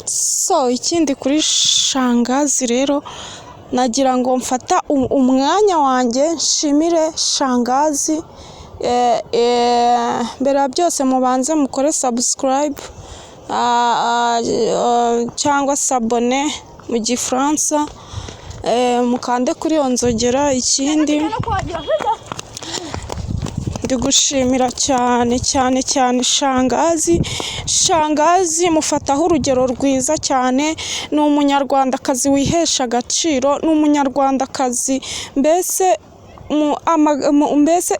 So ikindi kuri Shangazi rero, nagira ngo mfata umwanya wanjye nshimire Shangazi. Mbere ya byose mubanze mukore subscribe cyangwa s'abonner mu Gifaransa, mukande kuri iyo nzogera. Ikindi ndi gushimira cyane cyane cyane Shangazi. Shangazi mufataho urugero rwiza cyane, ni Umunyarwandakazi wihesha agaciro, ni Umunyarwandakazi mbese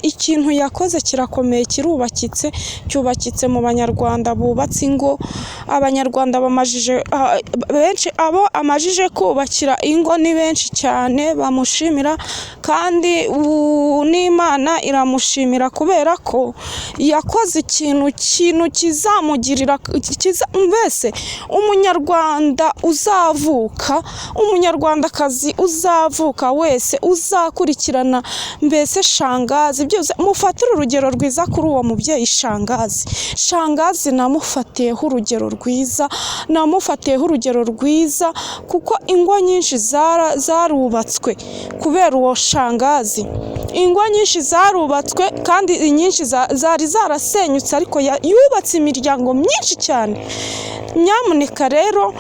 ikintu yakoze kirakomeye, kirubakitse, cyubakitse mu Banyarwanda bubatse ingo. Abanyarwanda bamajije benshi, abo amajije kubakira ingo ni benshi cyane bamushimira, kandi n'Imana iramushimira kubera ko yakoze ikintu kizamugirira mbese Umunyarwanda uzavuka, Umunyarwandakazi uzavuka wese uzakurikirana mbese Shangazi byose, mufatire urugero rwiza kuri uwo mubyeyi Shangazi. Shangazi namufatiyeho urugero rwiza, namufatiyeho urugero rwiza kuko ingo nyinshi zarubatswe kubera uwo Shangazi. Ingo nyinshi zarubatswe kandi inyinshi zari zarasenyutse, ariko yubatse imiryango myinshi cyane. Nyamuneka rero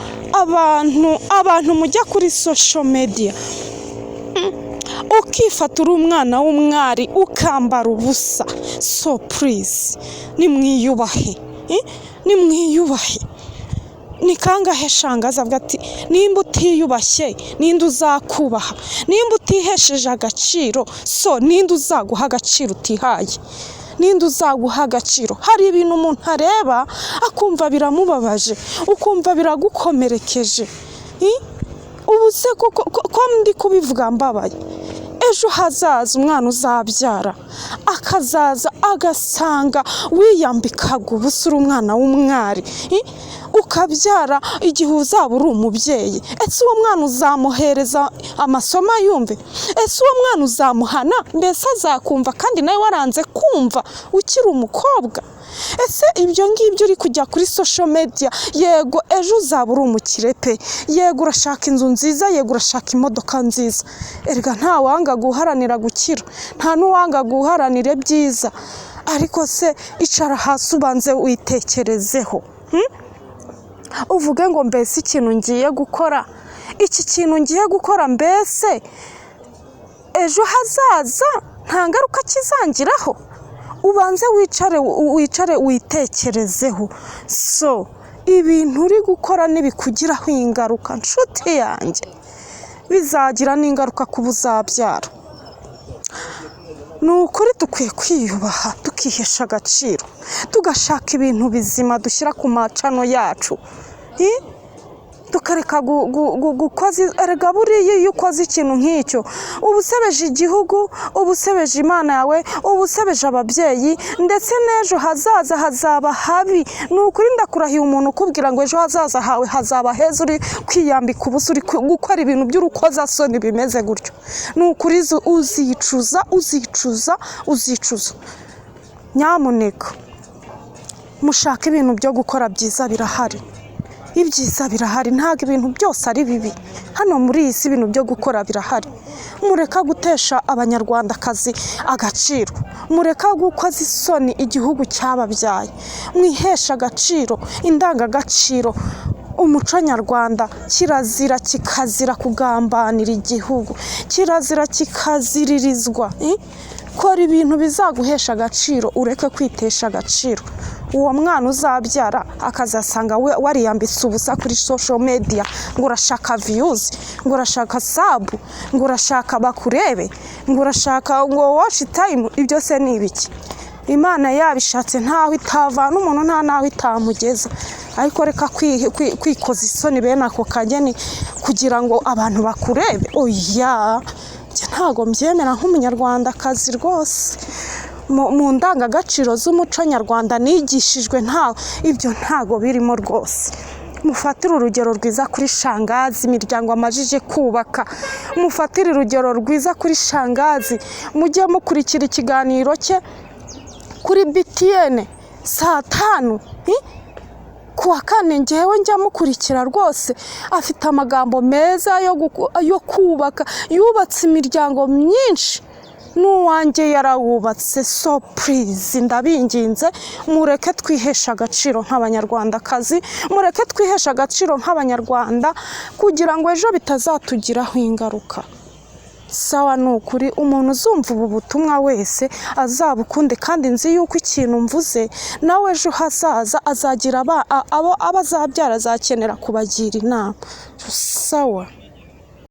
abantu mujya kuri social media, ukifata uri umwana w'umwari ukambara ubusa, so please nimwiyubahe, nimwiyubahe. Ni kangahe Shangazi avuga ati: "Nimba utiyubashye, ninde uzakubaha? Nimba utihesheje agaciro, so ninde uzaguha agaciro utihaye? Ninde uzaguha agaciro?" Hari ibintu umuntu areba akumva biramubabaje, ukumva biragukomerekeje. Ubu se koko ko ndi kubivuga mbabaye, ejo hazaza umwana uzabyara akazaza agasanga wiyambikaga ubusa uri umwana w'umwari, ukabyara igihe uzaba uri umubyeyi, ese uwo mwana uzamuhereza amasomo ayumve? Ese uwo mwana uzamuhana? Mbese azakumva kandi nawe waranze kumva ukiri umukobwa? Ese ibyo ngibyo uri kujya kuri social media, yego ejo uzaba uri umukire pe, yego urashaka inzu nziza, yego urashaka imodoka nziza. Erega ntawanga guharanira gukira, nta n'uwanga guharanira ibyiza, ariko se icara hasi ubanze witekerezeho, Uvuge ngo: "Mbese ikintu ngiye gukora, iki kintu ngiye gukora, mbese ejo hazaza nta ngaruka kizangiraho?" Ubanze wicare witekerezeho. So ibintu uri gukora nibikugiraho ingaruka, nshuti yanjye, bizagira n'ingaruka ku uzabyara. Ni ukuri dukwiye kwiyubaha, tukihesha agaciro, tugashaka ibintu bizima dushyira ku ma channel yacu, tukareka gukoza. Erega buriya iyo ukoze ikintu nk'icyo, uba usebeje igihugu, uba usebeje Imana yawe, uba usebeje ababyeyi, ndetse n'ejo hazaza hazaba habi. Ni ukuri ndakurahiye, umuntu ukubwira ngo ejo hazaza hawe hazaba heza uri kwiyambika ubusa, uri gukora ibintu by'urukozasoni bimeze gutyo, ni ukuri uzicuza, uzicuza, uzicuza. Nyamuneka mushake ibintu byo gukora byiza, birahari, ibyiza birahari, ntabwo ibintu byose ari bibi. Hano muri iyi si ibintu byo gukora birahari. Mureka gutesha Abanyarwandakazi agaciro, mureka gukoza isoni igihugu cyababyaye, mwihesha agaciro, indangagaciro, umuco nyarwanda. Kirazira kikazira kugambanira igihugu, kirazira kikaziririzwa. Kora ibintu bizaguhesha agaciro, ureke kwitesha agaciro. Uwo mwana uzabyara akazasanga wariyambitse ubusa kuri social media ngo urashaka views, ngo urashaka sub, ngo urashaka bakurebe, ngo urashaka ngo watch time, ibyo se ni ibiki? Imana yabishatse ntaho itavana umuntu, nta naho itamugeza, ariko reka kwikoza isoni bene ako kageni kugira ngo abantu bakurebe. Oya, njye ntabwo mbyemera nk'Umunyarwandakazi rwose. Mu ndangagaciro z'umuco nyarwanda nigishijwe, nta ibyo ntago birimo rwose. Mufatire urugero rwiza kuri Shangazi, imiryango amajije kubaka. Mufatire urugero rwiza kuri Shangazi, mujye mukurikira ikiganiro cye kuri BTN saa 5. Ku wa kane ngewe njya mukurikira rwose, afite amagambo meza yo kubaka, yubatse imiryango myinshi, n'uwanjye yarawubatse. So please, ndabinginze, mureke twiheshe agaciro nk'Abanyarwandakazi, mureke twiheshe agaciro nk'Abanyarwanda, kugira ngo ejo bitazatugiraho ingaruka. Sawa, ni ukuri, umuntu uzumva ubu butumwa wese azabukunde, kandi nzi yuko ikintu mvuze nawe ejo hazaza azagira abo azabyara, azakenera kubagira inama. Sawa.